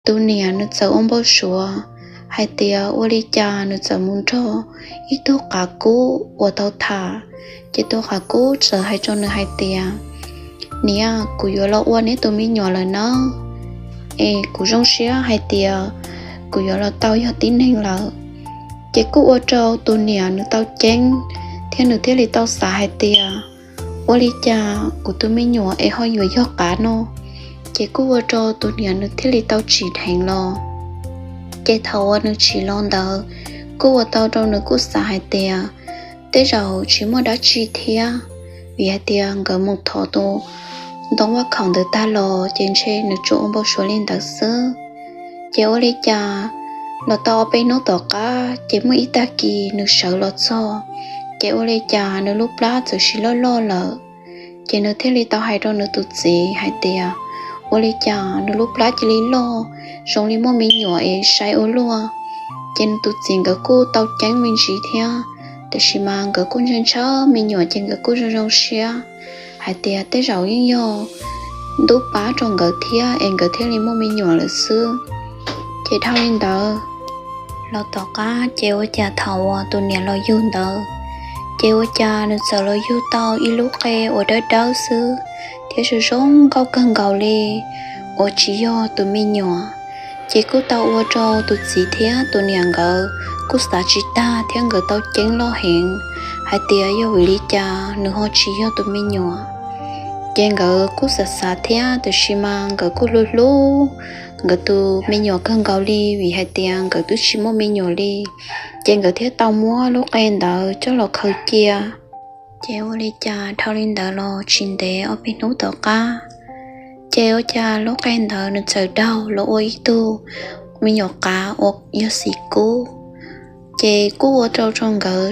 tus niam nws txawm ua npau suav hais tias ua li cas nws txawm mus nrog ib tug qav kub uas tau tham. Ces tus qav kub txawm hais rau nws hais tias, niam, kuv yuav los ua neb tus me nyuam lawm nawb, es kuv zoo siab hais tias kuv yuav los tau yog tib neeg lawm. Ces kuj ua rau tus niam nws tau ceeb, thiab nws thiaj li tau xav hais tias, ua li cas kuv tus me nyuam es ho yuav yog qav no? Ces kuj ua rau tus niam nws thiaj li tau tsim dheev los. Ces thaum uas nws tsim los ntawd, kuj ua tau rau nws kuj xav hais tias tej zaum tsis muaj dab tsi thiab, vim hais tias nkawd mus thov tus ntoo vaj khaum ntawd tag los ces ntshe nws tsuas ua npau suav li ntawd xwb. Ces ua li cas los tau ob peb hnub tom qab ces muaj ib tag kis nws sawv los txog, ces ua li cas nws lub plab txawm sis loj loj lawm. Ces nws thiaj li tau hais rau nws tus txiv hais tias, ua li cas nws lub plab cia li loj zoo li muaj me nyuam es sai ua luaj. Ces nws tus txiv nkawd kuj tau ceeb me ntsis thiab, tiam sis mas nkawd kuj ntshaw ntshaw me nyuam ces nkawd kuj zoo zoo siab hais tias tej zaum yeej yog ntub pab rau nkawd thiab es nkawd thiaj li muaj me nyuam lawm xwb. Ces dhau li ntawd los tom qab ces ua cas thaum uas tus niam los yug ntawd, ces ua cas nws txawm los yug tau ib lub qe uas dawb dawb xwb thiab zoo zoo nkauj kawg nkaus li uas tsis yog tus me nyuam. Ces kuj tau ua rau tus txiv thiab tus niam nkawd kuj xav tsis tag thiab nkawd tau ceeb loj heev hais tias yog vim li cas nws ho tsis yog tus me nyuam. Ces nkawd kuj xav xav thiab tiam sis mas nkawd kuj hlub hlub nkawd tus me nyuam kawg nkaus li vim hais tias nkawd twb tsis muaj me nyuam li. Ces nkawd thiaj tau muab lub qe ntawd coj los khaws cia. Ces ua li cas dhau li ntawd los tsis ntev ob peb hnub tom qab, ces ua cas lub qe ntawd nws txawm daug los ua ib tug me nyuam qav uas yog xim kub. Ces kuj ua rau rau nkawd